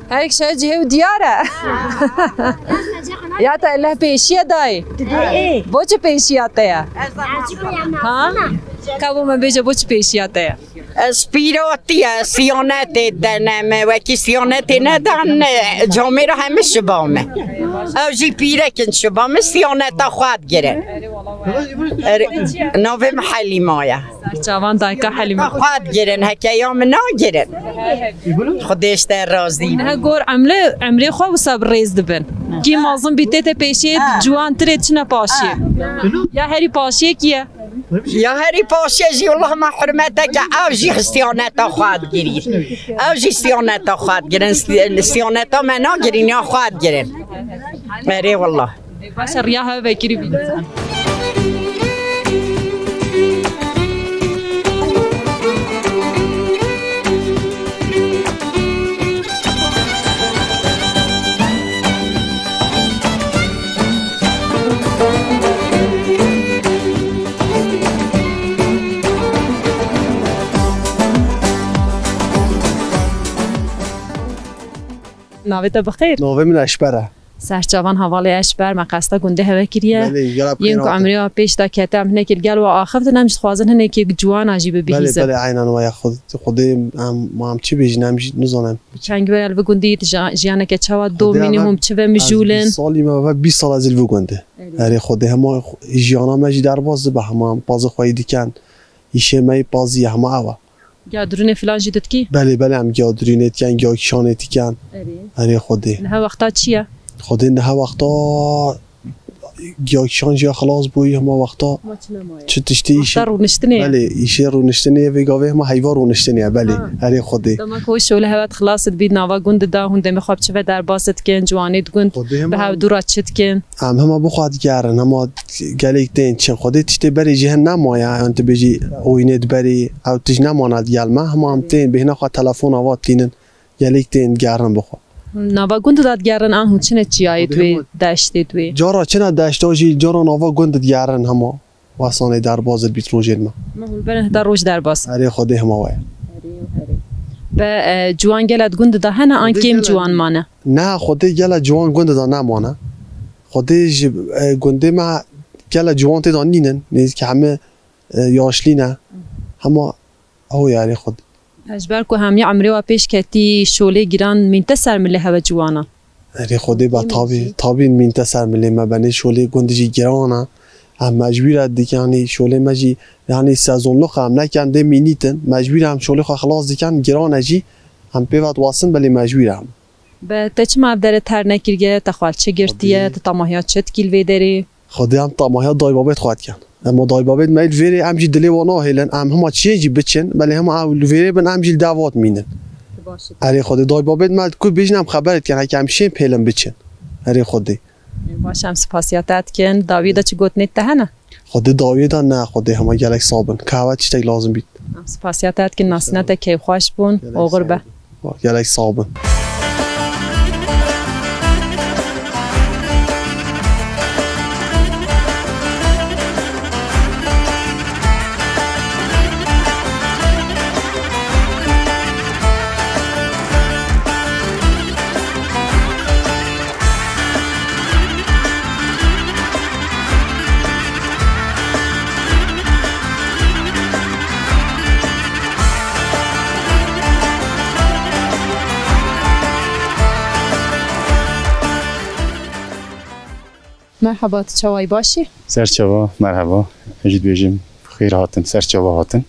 Her yek şaye cihê û diyar e. Ya te leh pêşiye dayê. Bo çi pêşiya te ye? Ha? Ka bo me bêje bo çi pêşiya te ye? Ez pîrotî ye, siyanetê dene me, wekî siyanetê nedan, camêra hemî şiba me. Ew jî pîrek in şiba me, siyaneta xwe digirin. Er, navê min Helîma ye. Serçavan dayka Helîma. Xwe digirin, hekeya min nagirin. Xwedê ji te razî. Niha gor emlê, emrê xwe wisa bi rêz dibin. Kî mezin bî tête pêşiyê, ciwantirê çine paşiyê. Ya herî paşiyê kî ye? Ya herî paşê jî, Allah me hurmeteke, ew jî siyaneta xwe digirî. Ew jî siyaneta xwe digirin, si-, siyaneta me nagirîn, ya xwe digirin. Erê wallah. Baş e, riya hev vekirî bî. Navê te bi xêr? Navê min Eşber e. Serçavan hevalê Eşber, me qesta gundê hewe kiriye. Belê, gelek Yên ku pêna emrê wa pêş de kete, em hinekî li gel wa axiftin, em jî dixwazin hinekî ciwana jî bibihîzin. Belê, belê, aynen waya. Xwedê em, em çi bêjin, em jî nizanin. Çend were li vi gundî ji-, jiyaneke çawa domînin, hûn çi ve mijûl in? Bîst salî me ve, bîst sal ez li vi gundî. Erê. Erê Xwedê, hema jiyana me jî derbas dibe, hema em pazê xweyî dikin, îşê me yê pazî ye, hema ew e. Giya durûnê filan jî ditkî? Belê, belê, em giya durûnê dikin, giya kîşanê dikin. Erê. Erê Xwedê. Niha wexta çi ye? Xwedê niha wexta giya kîşan jî xilas bûyî, hema wexta çi tiştî îşê. Wexta rûniştinê ye? Belê, îşê rûniştinê ye, vê gavê hema heyva rûniştinê ye, belê. Ha. Erê Xwedê. Dema ku şolê hewe xilas dibî, nava gund de hûn demê xwe bi çi ve derbas dikin, ciwanê di gund bi hev dû re çi dikin? Em hema bi xwe digerin, hema gelek tên çin. Xwedê tiştê berê jî hin nemaye, yan tu bêjî oyînê di berê, ew tişt nemane digel me. Hema em tên bêhna xwe telefona va tînin, gelek tên digerin bi xwe. Nava gund de digerin, an hûn çine çiyayê di wê deştê di wê? Cara çine deşta jî, cara nava gund digerin hema. Wesanê derbas dibît rojên me. Me hûn berin heta roj derbas. Erê Xwedê hema waya. Be, e, ciwan gele di gund de hene an kêm ciwan mane? Ne, Xwedê gele ciwan gund de nemane. Xwedê ji, e, gundê me gele ciwan tê de nînin. Nêzîkî heme, e, yaşlî ne. Hema ew ye erê Xwedê. Ji ber ku hemiya emrê wa pêş ketî, şolê giran mînte ser milê hewe ciwanan. Erê Xwedê be tabî, tabî mînte ser milê me, benê şolê gund jî giran e. Em mecbûr e dikin, yanî şolê me jî, yanî sezonluk em nekin dê mînîtin. Mecbûr e em şolê xwe xilas dikin, giran e jî. Em pê ve diwasin, belê mecbûr e em. Be te çima ev dere ter nekiriye? Te xwe çi girtiye? Xwedê. Te temahiya çi dikî li vê derê? Xwedê em temahiya daybabêt xwe dikin. Ema daybabêt me li vêrê em jî dilê wan nahêlin. Em hema çiyên jî biçin. Belê hema ew li vêrê bin em jî li dev wan dimînin. Erê Xwedê daybabêt me ku bêjin em xeber dikin. Heke em şên pêlin biçin. Erê Xwedê. Baş em spasiya te dikin. Dawiyê de çi gotinê te hene? Xwedê dawiyê de ne, Xwedê hema gelek sax bin. Ka hewe tiştek lazim bît. Em spasiya te dikin, nasîna te keyfxweş bûn, oxir be. Gelek sax bin. Merhaba, tu çawayî, baş î? Serçava, merhaba. Ez jî dibêjim, xêr hatin, serçava hatin.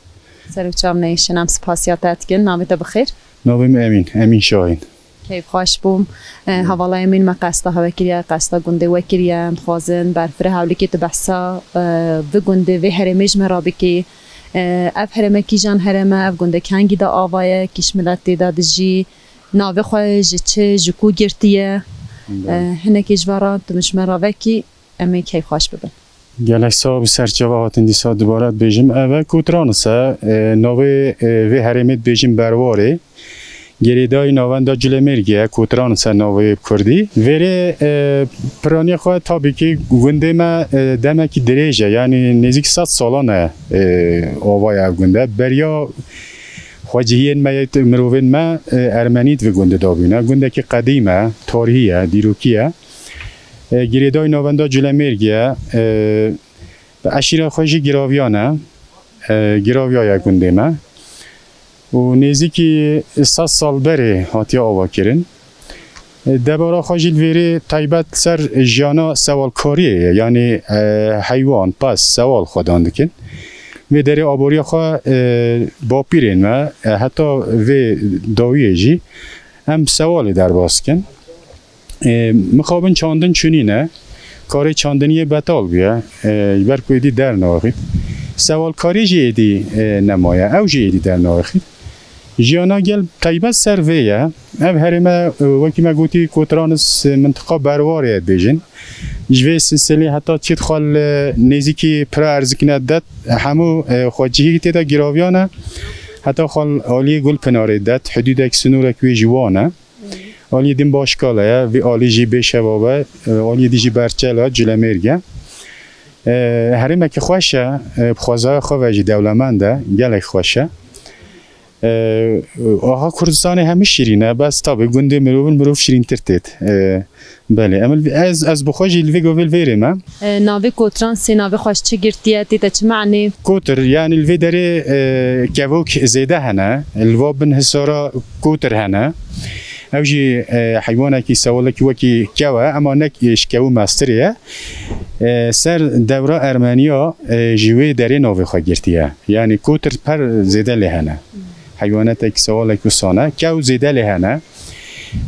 Ser û çav neyşin, em spasiya te dikin. Navê te bi xêr? Navê min Emîn, Emîn Şahîn. Keyfxweş bûm. E, hevala Emîn, me qesta hewe kiriye, qesta gundê we kiriye. Em dixwazin berfireh Hewlikê tu behsa, e, vê gundê, vê herêmê ji me re bikî. E, ev herême kîjan herême, ev gundê kengî de ava ye, kîş milet tê de dijî, navê xwe ji çi, ji ku girtiye? Belê. E, hinekî ji ve re tu ji me re vekî, em ê keyfxweş bibin. Gelek sax bî, serçava hatin dîsa dubare dibêjim. Ev e Kotranis e, e, navê, e, vê herêmê dibêjin Berwarê. Girêdayî navenda Culemêrgê ye, Kotranis e navê bi kurdî. Vêrê, e, piraniya xwe tabî kî gundê me, e, demekî dirêj e, yanî nêzîk sed salan e, e, ava ye ev gund e. Beriya Xwecihiyên me yê mirovên me, e, Ermenî di vê gundê de bûne. Gundekî qedîm e, tarihî ye, dîrokî ye. E, girêdayî navenda Culemêrgê ye. E, bi eşîra xwe jî Giraviyan e. E, Giravya ye gundê me. Û nêzîkî sed sal berê hatiye avakirin. E, debara xwe jî li vêrê taybet ser jiyana sewalkariyê ye, yanî, e, heywan, pez, sewal xwedan dikin. Vê derê aboriya xwe, e, bapîrên me, e, heta vê dawiyê jî em sewalê derbas dikin. E, mixabin çandin çûnîne, karê çandiniyê betal bûye, e, ji ber ku êdî dernaxît. Sewalkarî jî êdî, e, nemaye, ew jî êdî dernaxît. Jiyana gel taybet ser vê ye. Ev herême, e, wekî me gotî, Kotranis, e, mintiqa berwarê ye dibêjin. Ji vê silsilê heta çêt xwe li nêzîkî pira erzikine det, hemû, e, xwecihî tê de giraviyan e. Heta xwe li aliyê Gulpinarê det, hidûdek, sînorek wê jî wan e. Aliyê din Başkala ye, vê alî jî Bêşeva be, e, aliyê dî jî Berçela, Culemêrg e. E, herêmekî xweş e, e, bi xwezaya xwe ve jî dewlemend e, gelek xweş e. E, aha Kurdistanê hemî şîrîn e, bes tabî gundê mirovin mirov şîrîntir têt. E, belê, em li, ez, ez bi xwe jî li vê govê li vêrê me. E, navê Kotran sê navê xweş çi girtiye, tê te çi manê? Kotir, yanî li vê derê, e, kevok zêde hene, li va bin hisara kotir hene. Ew jî, e, heywanekî sewalekî wekî kew e, ema ne, e, ji kewû mestirê ye. E, ser dewra Ermeniya, e, ji wê derê navê xwe girtiye. Yanî kotir per zêde lê hene. Heywanetek sewalek wisa ne. Kew zêde lê hene.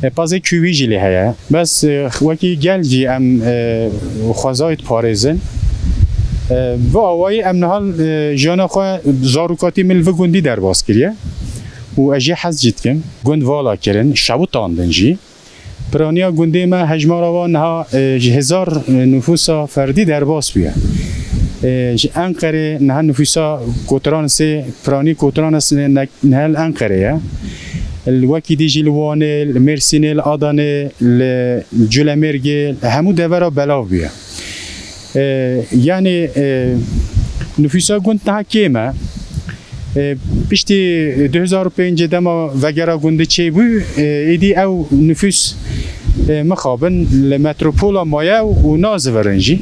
E, pazê kûvî jî lê heye. Bes, e, wekî gel jî em, e, xwezayê diparêzin. E, bi awayî em niha, e, jiyana xwe zarokatî min li vî gundî derbas kiriye. Û ez jê hez jî dikim. Gund vala kirin, şewitandin jî. Piraniya gundê me hejmara wan niha, e, ji hezar, e, nufûsa ferdî derbas bûye. E, ji Enqerê niha nufûsa Kotiranisê, piranî Kotiranisê ne-, niha li Enqerê ye. Li wekî dî jî li Wanê, li Mêrsînê, li Adanê, li Culemêrgê, hemû devera belav bûye. E, yanî, e, nufûsa gund niha kêm e. E, piştî du hezar û pêncê dema vegera gundê çêbû, e, êdî ew nufûs, e, mixabin li metropola maye û nazivirin jî.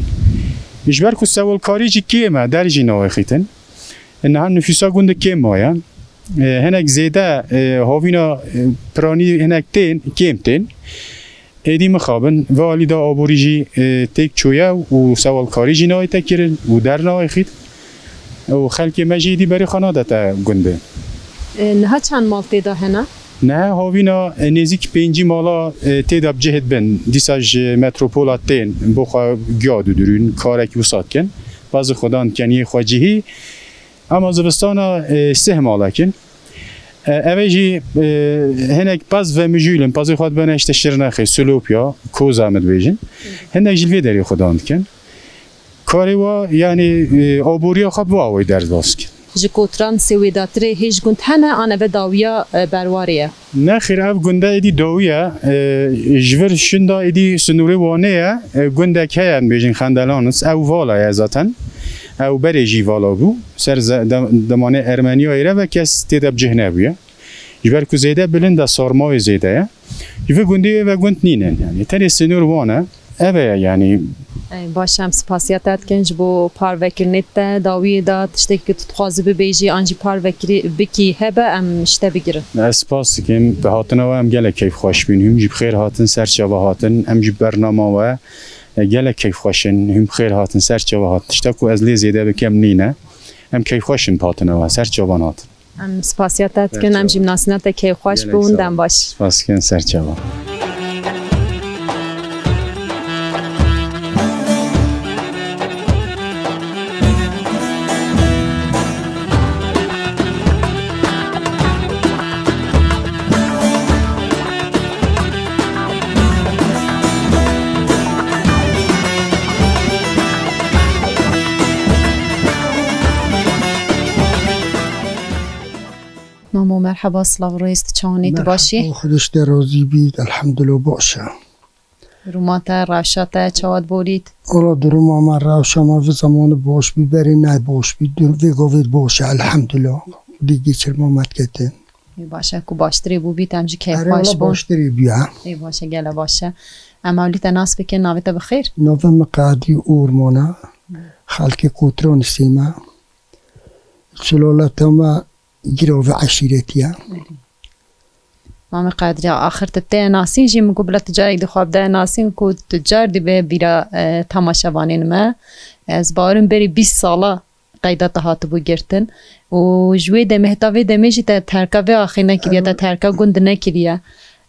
Ji ber ku sewalkarî jî kêm e, der jî navêxîtin. E, niha nufûsa gundê kêm maye. E, hinek zêde, e, havîna, e, piranî hinek tên, kêm tên. Êdî mixabin, vê alî de aborî jî, e, têk çûye û sewalkarî jî nayête kirin û dernayêxît û xelkê me jî êdî berê xwe nadete gundê. E, niha çend mal tê de hene? Niha havîna, e, nêzîk pêncî mala, e, tê de bi cihê dibin. Dîsa ji metropola tên bo xwe giya didurûn, karek wisa dikin. Pezê xwedan dikin yê xwecihî. Ema zivistana, e, sih malek in. E, ev ê jî, e, hinek pez ve mijûl in, pezê xwe dibene işte Şirnexê, Silopya, Koza em dibêjin. Hinek jî li vê derê xwedan dikin. Karê wa, yanî, e, aboriya xwe bi awayî derbas dikin. Ji Kotran sê wêdatirê hêj gund hene, an eve dawiya, e, berwarê ye? Nexêr, ev gund êdî dawî ye. E, ji vir şinda êdî sinûrê Wanê ye. E, gundek heye, em bêjin Xendelanis. Ew vala ye zaten. Ew berê jî vala bû. Ser ze-, de-, demanê Ermeniya êre ve kes tê de bi cih nebûye. Ji ber ku zêde bilind e, sarmawê zêde ye. Ji vê gundê wê ve gund nînin. Yanî tenê sinûr wan e. Ev e, yanî. Ey, baş, em spasiya te dikin ji bo parvekirinê te, dawiyê de tiştekî ku tu dixwazî bibêjî an jî parvekirî bikî hebe, em ji te bigirin. Ez spas dikim. Bi hatina we em gelek keyfxweş bûn. Hûn jî bi xêr hatin, ser çava hatin. Em jî bernama we, e, gelek keyfxweş in. Hûn bi xêr hatin, ser çava hatin. Tişta ku ez lê zêde bikim nîne. Em keyfxweş in bi hatina we. Ser çavan hatin. Em spasiya te dikin, em jî bi nasîna te keyfxweş bûn, dem baş. Spas dikin, ser çava. Mamo, merheba, silav û rêz, tu çawan î, tu baş î? Merheba, Xwedê ji te razî bît, elhamdulillah baş e. Duruma te, rewşa te çawa diborît? Wala duruma me, rewşa me vê zemanî baş bî, berê ne baş bî, dur-, vê gavê baş e, elhamdulillah. Xwedê geçirma me diketin. Baş e, ku baştirê bû bît, em jî Erê keyfxweş wala bûn. Baştirî bûya. Ê, baş e, gele baş e. Em ewlî te nas bikin, navê te bi xêr? Navê min Qadî Ormana. Xelkê Kotranîsê me. Sulaleta me Girovî eşîretî ye. Mamê Qedrî, axir tu tê nasîn jî, min got bila tu carek di xwe bide nasîn, ku tu car dibe bîra, e, temaşevanên me. Ez bawerim berî bîst sala qeyda te hatibû girtin. Û ji wê demê heta vê demê jî te terka vê axê nekiriye, te terka gund nekiriye.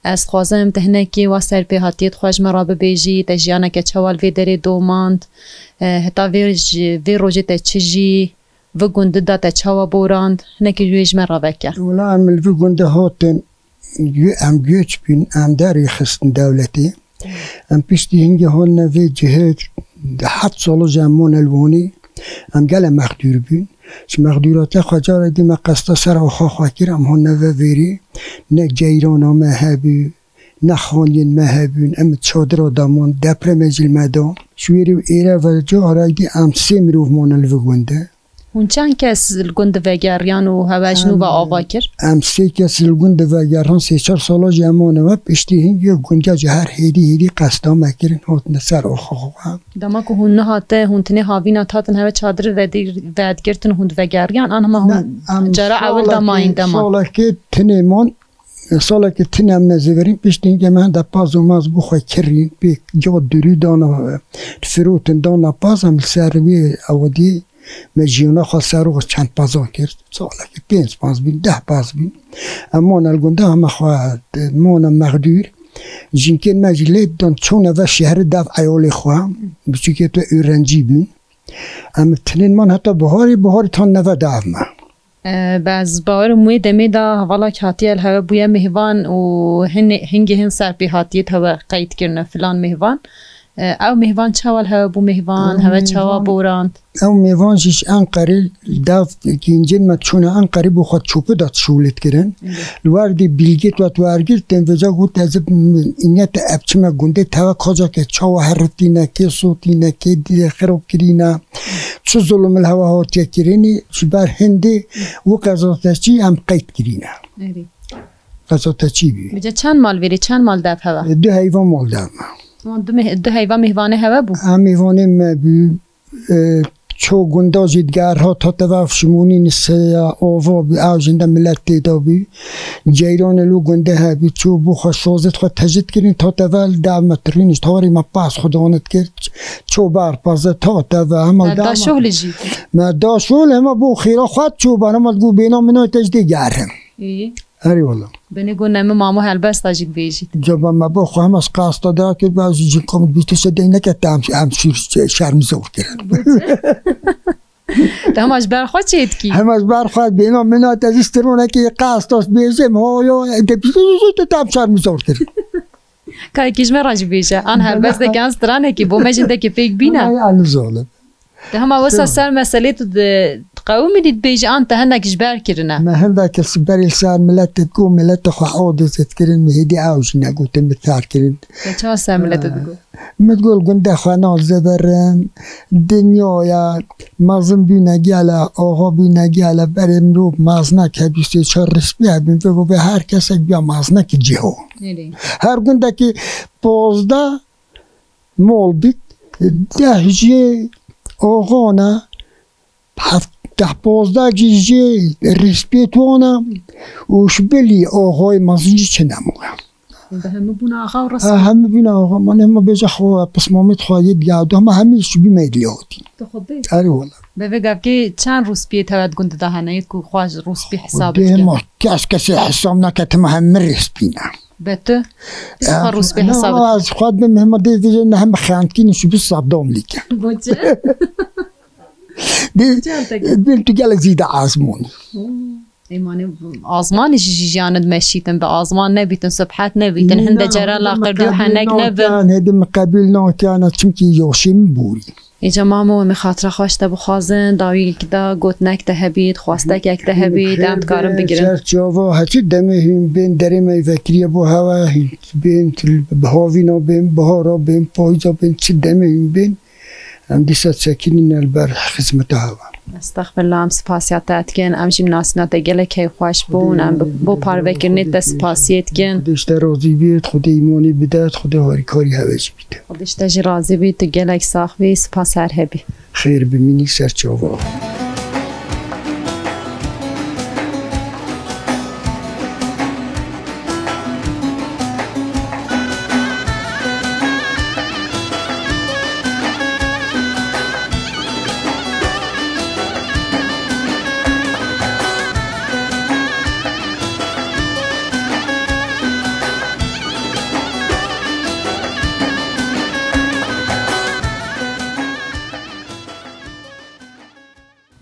Ez dixwazim tu hinekî wa serpêhatiyê xwe ji me re bibêjî, te jiyaneke çawa li vê derê domand, e, heta vê ji, vê rojê te çi jî, vê gundî de te çawa borand, hinekî ji wê ji me re veke. Wela em li vê gundî hatin, gö-, em göç bûn, em derê xistin dewletê. Em piştî hingê hatine vê cihê, heft sala jî em mane li Wanê, em gele mexdûr bûn. Ji mexdûratiya xwe carê dî me qesta ser axa xwe kir, em hatine vê vêrê. Ne ceyrana me hebû, ne xaniyên me hebûn, em çadira de man, depremê jî li me da. Ji wêrê û êre ve carê dî em sê mirov mane li vê gundê. Hûn çend kes li gund vegeriyan û hewe ji nû ve ava kir? Em sê kes li gund vegeriyan, sê çar sala jî em mane we, piştî hingê gundiya jî her hêdî hêdî qesta me kirin, hatine ser axa xwe. Dema ku hûn nehate, hûn tinê havîna hatin hewe çadir vedî-, vedgirtin, hûn vegeriyan, an hema hûn cara ewil de mayîn dema? Salekê tinê man, salekê tine em nezêverîn, piştî hingê me hende paz û maz bû xwe kirîn, pê ya durî dana, firotin dana paz, em li ser wê ewedî me jiyana xwe ser û çend pazan kir. Salekê pênc paz bîn, deh paz bîn. Em mane li gunda hema xwe, mane mexdûr. Jinkên me jî lê dan çûne ve şehri dev eyalê xwe. Biçûkê tu ûrencî bîn. Em tinên man heta biharê, biharê tan neve dev me. E, be ez bawerim wê demê de hevalek hatiye li hewe bûye mêvan û hin-, hingê hin serpêhatiyê di hewe qeyd kirine filan mêvan. E, ew mêvan çawa li hewe bû mêvan, hewe çawa borand? Ew mêvan jî ji Enqerê, dev gencên me çûne Enqerê bo xwe çûpi de şûlê dikirin. Li wer dî bilgê tu wergirtin, vêca got ez ê îne te ev çime gundê teve kacake çawa herifîne, kê sotîne, kê dî xirab kirîne. Çi zulm li hewe hatiye kirinî, ji ber hindê û qezateçî em qeyd kirîne. Erê. Qezateçî bî. Bice çend mal verî, çend mal dev hewe? E, du heyva mal dev me. Tamam, du meh-, du heyva mêvanê hewe bû? Em mêvanê me bû, e, ço gunda jî diger hat, hate ve şimûnî niseya ova bû, ew jinde milet tê de bû. Ceyranê li gundê hebî, çû bû xwe şozê xwe tecîd kirin, ta te ve li dev me tirîn, ji tawarê me pas xwe danê dikir, çû ber paze, ta te ve hema li dev me. Da şohlê jî? Me da şohlê, hema bû xêra xwe çû ber, hema digo bêna min te ji dê gerim. Î. Erê wala. Benê go neme mamo helbesta jî dibêjît. Caba me bo xwe hema ji qasta da kir, ba ji cinka min bî tu se dey neke te em, em şîr şermizor kirin. Te hema ji ber xwe çê dikî? Hema ji ber xwe bêna min te zî stironekê qastos bêjim, ho yo, te pî-, tu tam çar min zor kir. Ka yekî ji me re jî bêje, an helbesteke, an stranekî, bo me jindekî pêk bîne. Ay, an zolim. Te hema wisa ser meselê tu di, diqewimî dî dibêjî, an te hinek ji ber kirine? Me hindek li berê li ser miletê digo, miletê xwe odizê dikirin, min hêdî ew jî negotin, min terk kirin. Te çawa ser miletê digo? Min digot, gundê xwe nazeberin, dinyaya mezin bîne gele, axa bîne gele, berê mirov meznek hebî, sê çar rispî hebîn, vê bo vê her kesek biya meznek ciho. Her gundekî pozdeh mol bît, deh jê axa ne, heft-, deh pozdeh jî jê rispî wan e û ji bilî axayê mezin jî çi nemûye. Bi hemû bûne axa û resmî? Ha, hemû bûne axa. Man hema bêje xwe, pismamê xwe yê diya, hema hemî ji bî me diya hatî. Tu xwe bê? Erê wala. Be vê gavkê çend rûspiyê tewet gund de hene, yê ku xwe ji rûspî hesab dike? Dê hema kes kesê hesab nake, tima hemî rûspî ne. Be tu? Ti xwe rûspî hesab dike? Ez xwe dibim hema dê vêje ne hemî xeyantkî ne, şu bi Saddam like. Bo çi? Dê, dê tu gelek zîde azmûnî. Ê, manê azmanê jî, jî jiyanê dimeşîtin, bi azman nebîtin, sibhet nebîtin, hinde cara laqirdiyo henek nebin. Hêdî min qebîl nakin, çimkî yaşê min borî. Îca mamo, em ê xatira xwe ji te bixwazin, dawiyek de gotinek te hebît, xwestekek te hebît, em dikarin bigirin. Ser çava, heçî demê hîn bên, derê me vekiriye bo hewa hîn bên, bi havîna bên, bihara bên, payîza bên, çi demê hîn bên, em dîsa çekînîne li ber xizmeta hewa. Estexfirullah, em spasiya te dikin, em jî nasîna te gelek hey xweş bûn, em bi, bo parvekirinê te spasiyê dikin. Xwedê ji te razî bît, Xwedê îmanê bidet, Xwedê harîkarî heve jî bît. Xwedê ji te jî razî bî, tu gelek sax bî, spas her hebî. Xêr bimînî ser çava.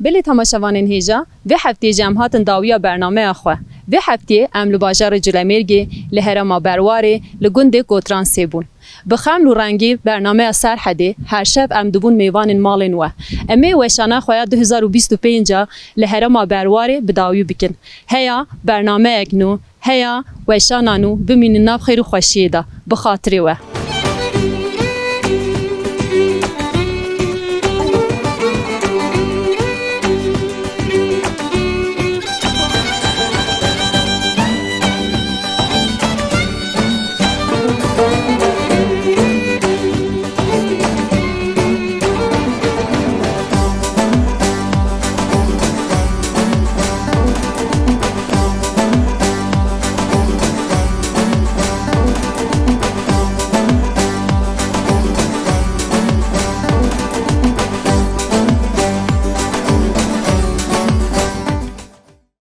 Belê temaşevanên hêja, vê hefteyê jî em hatin dawiya bernameya xwe. Vê hefteyê em li bajarê Culemêrgê, li herêma Berwarê, li gundê Kotran sê bûn. Bi xeml û rengî bernameya Serhedê, her şev em dibûn mêvanên malên we. Em ê weşana xwe ya du hezar û bîst û pênc a li herêma Berwarê bi dawî bikin. Heya bernameyek nû, heya weşana nû, bimînin nav xêr û xweşiyê de. Bi xatirê we.